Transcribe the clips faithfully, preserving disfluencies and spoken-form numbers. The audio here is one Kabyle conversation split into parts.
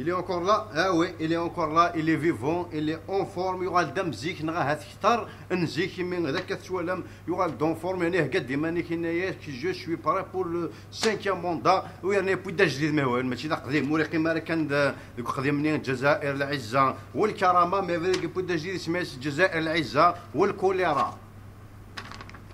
Il est encore là, ah oui, il est encore là, il est vivant, il est en forme, yuɣal-d am zik neɣ ahat kter n zik, imi d akka tettwalam yuɣal-d en forme, yani hegga-d iman-ik, yenna-yak je suis prêt pour le cinquième mandat, u yerna yewwi-d ajdid, ma iwayen mačči d aqdim, ur iqqim ara kan d- deg uqdim-nni Lezzayer lɛizza u lkarama, mais vrai yewwi-d ajdid isem-is Lezzayer lɛizza u lkulira.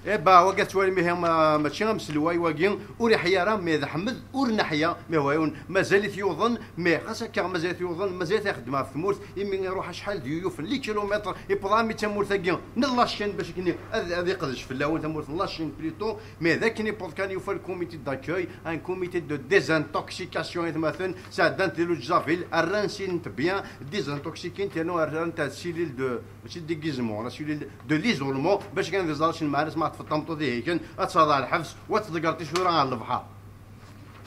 Eh bah, wagi ad twalim ihi, ma- mačči amselway wagi, ur iḥya ara, mais d Ḥmed ur neḥya, mais wayen mazal-it yuḍen, mais xas akka mazal-it yuḍen, mazal-it ixeddem ɣef tmurt, imi iruḥ acḥal d yuyuf n les kilomètres, iwweḍ armi d tamurt-agi n la Chine, bac akken ad, ad iqdec fell-awen, tamurt n la Chine plutôt, mais d akken iwweḍ kan yufa le comité d'accueil, un comité de désintoxication, aytmaten, sɛeddan-t di Luzzaville, rran-t bien désintoxiqué, yernu rran-t à cellule de mačči déguisement, la cellule de l'isolement, bac kan ad iẓer acu lmeɛna-s, ma teṭṭfeḍ tameṭṭut ihiken, ad terreḍ ɣer lḥebs, u ad tḍeggreḍ tisura ɣer lebḥer.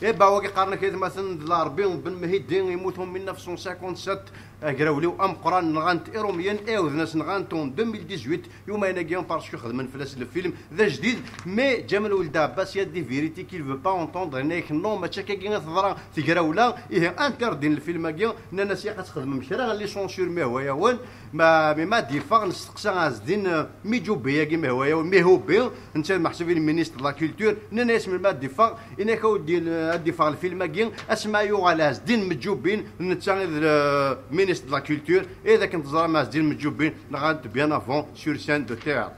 Eh bah, wagi qqaren-ak aytmaten d Larbi Ben Mhidi, yemmut en mille neuf cent cinquante-sept, agrawliw ameqqran, nɣan-t Irumyen, iɛawden-as nɣan-t en deux mille dix-huit, yumayen-agi, parce que xedmen fell-as le film d ajdid, mais Ǧamal Weld Ɛebbas, il y a des vérités qu'il veut pas entendre, yenna-yak non, mačči akkagi i teḍra tegrawla, ihi interdin le film-agi, nnan-as yak ad txedmem kra n les censures, ma ihwa-yawen, ma, mais ma d-yeffeɣ, nesteqsa Ɛezdin, euh, Miǧubi-agi, ma ihwa-yawen, Mihubi, netta meḥsub i le ministre de la culture, nnan-as melmi ad d-yeffeɣ, yenna-yak ad d-, ad d-yeffeɣ le film-agi, asmi yuɣal Ɛezdin Meǧubi, netta i d le ministre de la culture, i d akken teẓram Ɛezdin Meǧubi, nɣan-t bien avant sur scène de théâtre.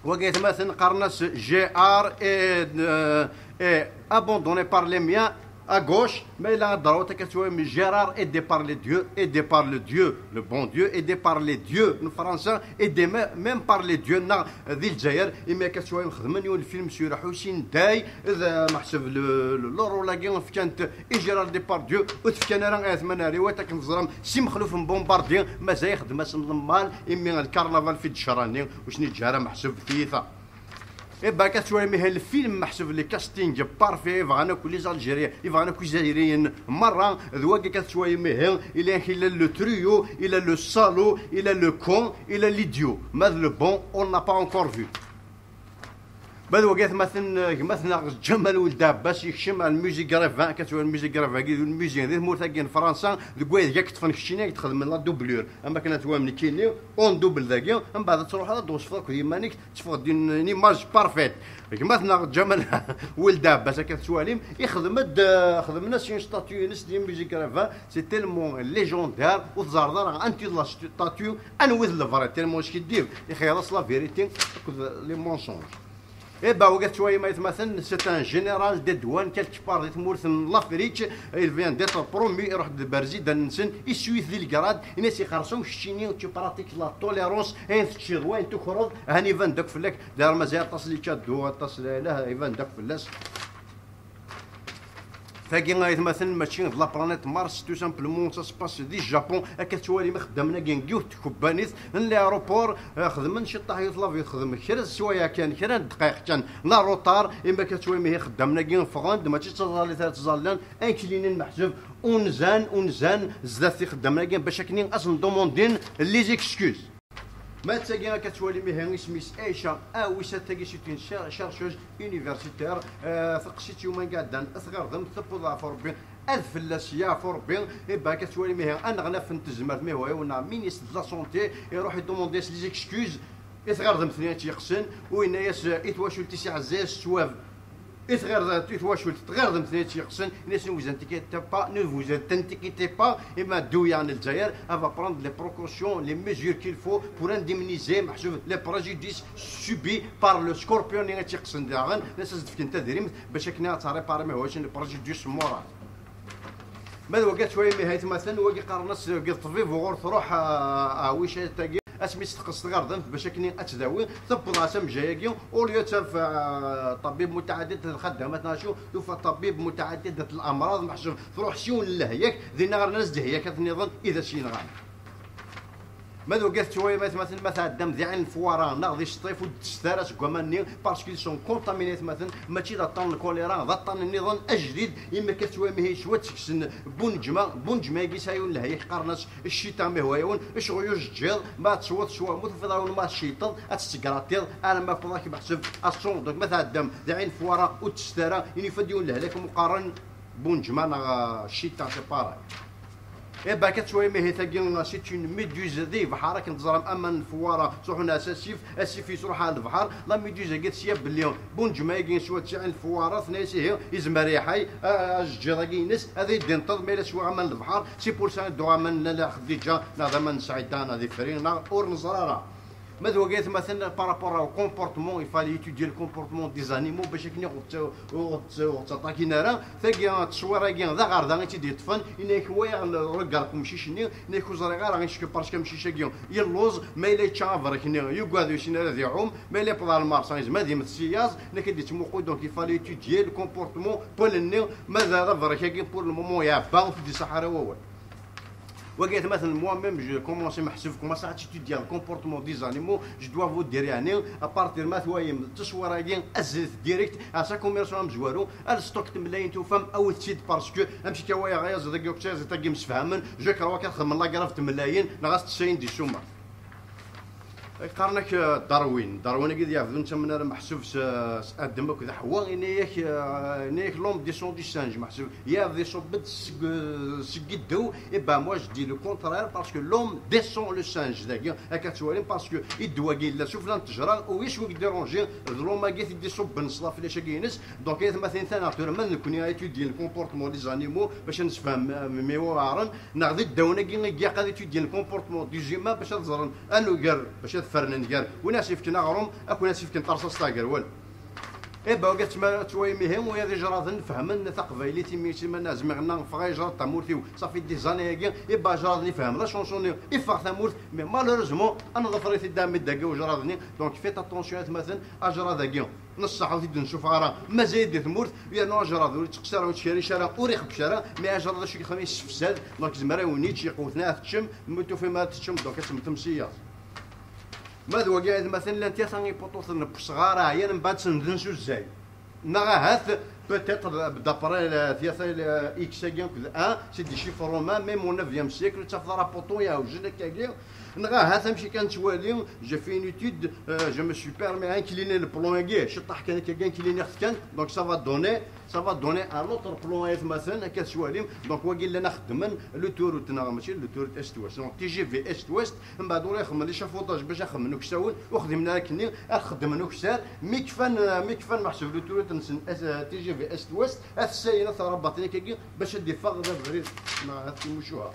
Wagi aytmaten qqaren-as G R et, euh, et abandonné par les miens à gauche, mais là, droite, que tu aimes, Gérard aidé par les dieux, aidé par le Dieu, le bon Dieu, aidé par les dieux, en français, aidé me- même par les dieux, neɣ di Lezzayer, imi akka tettwalim xedmen yiwen lfilm sur Ḥusin Day, d meḥsub le, le, le rôle-agi fkan-t i Gérard Depardieu, ur t-fkan ara i Ɛetman Ariwat, akken teẓram, Si Mexluf n Bombardier, mazal ixeddem-asen lemmal, imi lkarnaval fi d-cran-nni, ur sen-iǧǧa ara meḥsub tiyita. Eh bah, akka tettwalim ihi lfilm meḥsub le casting parfait, bɣan akk les Algériens, i bɣan akk Izzayriyen merra, d wagi akka tettwalim ihi, il a, il a le trio, il a le salaud, il a le con, il a l'idiot. Ma d le bon, on n'a pas encore vu. Ma d wagi atmaten, gma-tneɣ Ǧamal Weld Ɛebbas yekcem ar le Musée Grévin, akka tettwalim le Musée Grévin-agi, d le musée di tmurt-agi n Fransa, deg waydeg ad k-ṭṭfen keččini ad k-d-xedmen la doublure. Am akken ad twalim nekkini, on double dagi, mbeɛd ad truḥeḍ ad d-twesfeḍ akked yiman-ik, teffeɣ-d une, une image parfaite. Gma-tneɣ Ǧamal Weld Ɛebbas, akka tettwalim, ixdem-d, eh, xedmen-as une statue-ines di Musée Grévin, c'est tellement légendaire, ur teẓẓareḍ ara anti d la statue, anwi d le vrai, tellement yeskiddib, ixeyyeḍ-as la vérité akked les mensonges. Eh ben, wagi tettwalim aytmaten, c'est un général des douanes quelque part di tmurt n l'Afrique, il vient d'être promu, iruḥ-d berzidan-nsen, iswi-t di legrad, ini-as ixersum keččini, tu pratiques la tolérance, ayen teččiḍ, wayen tukreḍ, han iban-d akk fell-ak, d'ailleurs mazal aṭas les cadeaux, aṭas la ilaha, iban-d akk fell-as. Tagi aytmaten mačči d la planète Mars, tout simplement, ça se passe di Japon, akka tettwalim ixeddamen-agi n yiwet tkebbanit n l'aéroport, eh, xedmen ciṭṭaḥ yiwet l'avion, texdem kra n sswayeɛ kan, kra n ddqayeq kan, la retard, imi akka tettwalim ihi ixeddamen-agi ffɣen-d, mačči d taẓallit ara ttẓallan, inclinen meḥsub, unzan, unzan, zdat ixeddamen-agi, bac akken ad sen-demandin les excuses. Ma d tagi akka tettwalim ihi isem-is Aïcha Awisat, tagi c'est une cher- chercheuse universitaire, eh, teqqes-itt yuman iɛeddan, tɣerdemt, tewweḍ ɣef Rebbi, ad fell-as yeɛfu Rebbi. Eh ben, akka tettwalim ihi aneɣlaf n tezmert, ma ihwa-yawen, neɣ ministre de la santé, iruḥ idemandi-as les excuses i tɣerdemt-nni i tt-yeqqsen, u yenna-yas, eh, i twacult-is iɛezza-yas sswab. I tɣirdemt, i twacult tɣirdemt-nni i tt-yeqqsen, ne vous inquiétez pas, ne vous inquiétez pas, imi ddu-yaɣ n Lezzayer, elle va prendre les précautions, les mesures qu'il faut pour indemniser, meḥsub, les préjudices subis par le scorpion-nni i tt-yeqqsen daɣen, ne as-d-fkent tadrimt, bac akken ad tt-ripari, ma ihwa-yawen, les préjudices moraux. Ma d wagi ad twalim ihi aytmaten, wagi qqaren-as deg ṭṭbib uɣur truḥ, ah, ah, wicat-agi, asmi s-teqqes tɣerdemt bac akken ad tdawi, tewweḍ ɣer amejjay-agi, au lieu ad taf, ah, ṭabib mutɛaddid lxaddamat neɣ acu, tufa ṭabib mutɛaddid l'amrad, meḥsub truḥ s yiwen n lehyak, dinna rnan-as-d lehyakat nniḍen i d as-yenɣan. Ma d wagi ad tettwalim aytmaten, ma tɛeddam di Ɛin Fwara neɣ di Sṭif, ur d-tesset ara seg waman-nni, parce qu'ils sont contaminés aytmaten, mačči d aṭṭan n lkuliṛa, d aṭṭan nniḍen ajdid, imi akka tettwalim ihi yettwatteksen bunǧma, bunǧma-agi yesɛa yiwen n lehyak qqaren-as ccita, ma ihwa-yawen, ccɣel ujeǧǧiḍ, ma tesweḍ ccwa, ma tufiḍ awen ma tceyṭeḍ, ad tettgratiḍ, arma tewweḍ-ak meḥsub à cent. Donc ma tɛeddam di Ɛin Fwara ur d-tesset ara, ini yufa-d yiwen n lehlak meqqaren, Bunǧma neɣ, euh, Ccita, c'est pareil. Et ben, akka tettwalim ihi tagi, c'est une méduse di lebḥer, akken teẓram aman n Fewwara ttruḥun ar asif, asif yettruḥ ar lebḥer. La méduse-agi tesya belli Bunǧma-agi swa ttiɛin n Fewwara, tenna-yas ihi yezmer iḥay, a-, ajeǧǧiḍ-agi-ines ad iyi-d-inṭeḍ ma yella swiɣ aman n lebḥer. C'est pour ça i dduɣ aman n Lalla Xdiǧa neɣ d aman n Sɛida neɣ d ifri neɣ ur neẓri ara. Ma d wagi atmaten, par rapport au comportement, il fallait étudier le comportement des animaux bac akken ur ɣ-tt-, ur ɣ-tt-, ur ɣ-ttaṭakin ara. Tagi, tteswir-agi d aɣerda i tt-id-yeṭṭfen, yenna-yak wayeɣ le regard n umcic-nni, yenna-yak ur ẓriɣ ara, parce que amcic-agi yelluẓ, ma yella yečča aberk-nni yugad ur yessin ara ad iɛum, ma yella yewweḍ ɣer lmersa yezmer ad yemmet si yaẓ, yenna-ak ad yettmuqul, donc il fallait étudier le comportement, poil-nni, ma d aberk-agi pour le moment iɛebba, ur t-id-iṣaḥ ara wawal. Wagi atmaten, moi-même, je commence, meḥsub, commence à étudier le comportement des animaux, je dois vous dire, yeɛni, à partir ma twalim tteswir-agi, azlet direct ar sa commerçant amezwaru, ar stock tmellayin tufam, awit-tt-id, parce que amek akka wayeɣ ayaziḍ-agi, uqsiziḍ-agi msefhamen, je crois kan xedmen la grève tmellayin, neɣ ad s-tessayen di ssuma. Qqaren-ak, euh, Darwin. Darwin-agi d yeɛbed ur nettamen ara meḥsub s, s Adem akked Ḥewwa, yenna-yak, euh, yenna-yak l'homme descend du singe, meḥsub yeɛbed iṣubb-d seg, seg iddew. Et ben moi je dis le contraire, parce que l'homme descend le singe, dagi akka tettwalim, parce que iddew-agi yella sufella n ttejra, u yeswi deg déranger, d l'homme-agi i t-id-iṣubben s la flèche-agi-ines. Donc ay atmaten, ta neɣ tura ma d nekkni à étudier le comportement des animaux, bac ad nessefhem, euh, mi iweɛren, neɣ d iddawen-agi i ilaq ad étudien le comportement des humains bac ad ẓren anugar, bac ad fernen gar win as-ifken aɣrum akked win as-ifken tarṣaṣt tagerwal. Eh ben, wagi ttma-, ttwayem ihi, waya d ijraden fehmen taqbaylit, imi ttman azmiɣ-nna ffeɣ ijrad tamurt-iw, ça fait des années-agi, eh ben, ijraden ifhem la chanson-nni, iffeɣ tamurt, mais malheureusement, ad neḍfer-it-id dagi ujrad-nni. Donc faites attention, atmaten, ajrad-agi n ṣṣeḥ ur t-id-nessufeɣ ara, mazal di tmurt, yernu ajrad ur yettqeṣṣir, ur yettkerric ara, ur ixebbec ara, mais ajrad d acu yexdem, yessefsad, donc yezmer ad wen-yečč, yeqwet-n ad teččem, mi tufim ad teččem, donc ad temmtem si yaḍ. Ma d wagi, atmaten, llant yat ipuṭuten n wesɣar ɛyan, mbeɛd senden s uzzay. Neɣ ahat, peut-être, d'après, euh, tyata, euh, X-agi akked un, c'est des chiffres romains, même au neuvième siècle, ur ttafeḍ ara puṭu iɛewjen akkagi. Neɣ ahat, amek kan nettwali, j'ai fait une étude, euh, je me suis permis incliner le plan-agi, ciṭṭaḥ kan akkagi, incliner-t kan, donc ça va donner, ça va donner un autre plan, ay atmaten, akka tettwalim. Donc wagi llan xeddmen l'autoroute, neɣ mačči l'autoroute est-ouest, donc T G V est-ouest, mbeɛd ur ixedmen l'échafaudage bac ad xedmen uksawen, ur xdimen ara akkenni, ad xedmen ukessar, mi kfan, mi kfan meḥsub l'autoroute-nsen, euh, T G V est-ouest, ad t-ssayen, ad t-rabaṭen akkagi, bac ad d-iffeɣ d abrid, neɣ ad timucuha.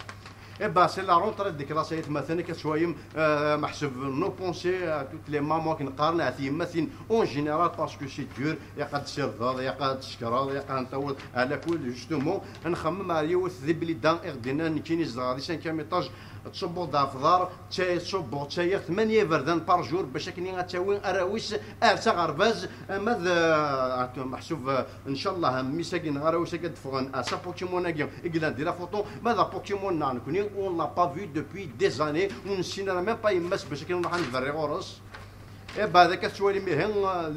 Eh ben, c'est la rentrée de classe, ay atmaten, akka tettwalim, euh, meḥsub nos pensées à toutes les mamans, akken qqaren, at yemmatin en général, parce que c'est dur, ilaq ad tessirdeḍ, ilaq ad tsekreḍ, ilaq ad taweḍ à l'école, justement, nxemmem ar yiwet di Blida, i ɣ-d-yennan nekkini zedɣeɣ di cinquième étage, tettṣubbuḍ ɣef uḍar, ttay-, tettṣubbuḍ ttayeɣ tmanya iberdan par jour, bac akken ad tawi arraw-is ar s aɣerbaz, ama d, euh, meḥsub, euh, Ncallah, mmi-s-agi neɣ arraw-is-agi ad d-ffɣen, ah, s a Pokémon-agi i yellan di la photo, ma d a Pokémon-nneɣ nekni, on l'a pas vu depuis des années, ur nessin ara même pas yemma-s bac akken nruḥ ad nberri ɣur-s. Eh ben, d akka tettwalim ihi,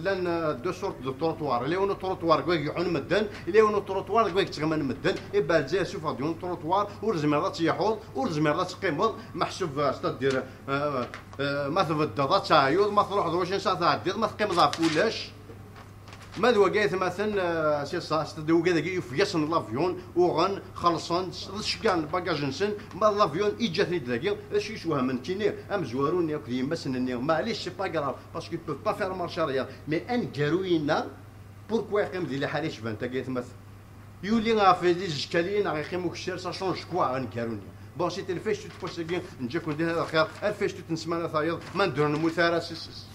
llan, euh, deux sortes de trottoirs. Ila yiwen utrottoir deg wayeg iɛun medden, ila yiwen utrottoir deg wayeg ttɣiman medden. Eh ben, Lezzayer, sufeɣ-d yiwen utrottoir, ur tezmireḍ ad tyaḥuḍ, ur tezmireḍ ad teqqimeḍ, meḥsub, euh, c'est-à-dire, euh, euh, ma tbeddeḍ ad teɛyuḍ, ma truḥeḍ wacu ansa ad tɛeddiḍ, ma teqqimeḍ ɣef ulac. Ma d wagi, ay atmaten, euh, c'est ça, c'est-à-dire wigi dagi yufeg-asen l'avion, uɣen, xellṣen, d-ceggɛen lbagaj-nsen, ma d l'avion iǧǧa-ten-id dagi, d acu yeswehmen kini, amezwaru-nni akked yemma-s-nni, maɛlic, c'est pas grave, parce qu'ils peuvent pas faire marche arrière, mais aneggaru-inna, pourquoi yeqqim di liḥala yecban tagi, ay atmaten? Yuli ɣef les escaliers neɣ yeqqim ukessar, ça change quoi aneggaru-nni? Bon, c'était lfayectut n wass-agi, neǧǧa-ken di hada lxir, ar lfayectut n ssmana tayeḍ, ma nedder ur nemmut ara, s, s, s.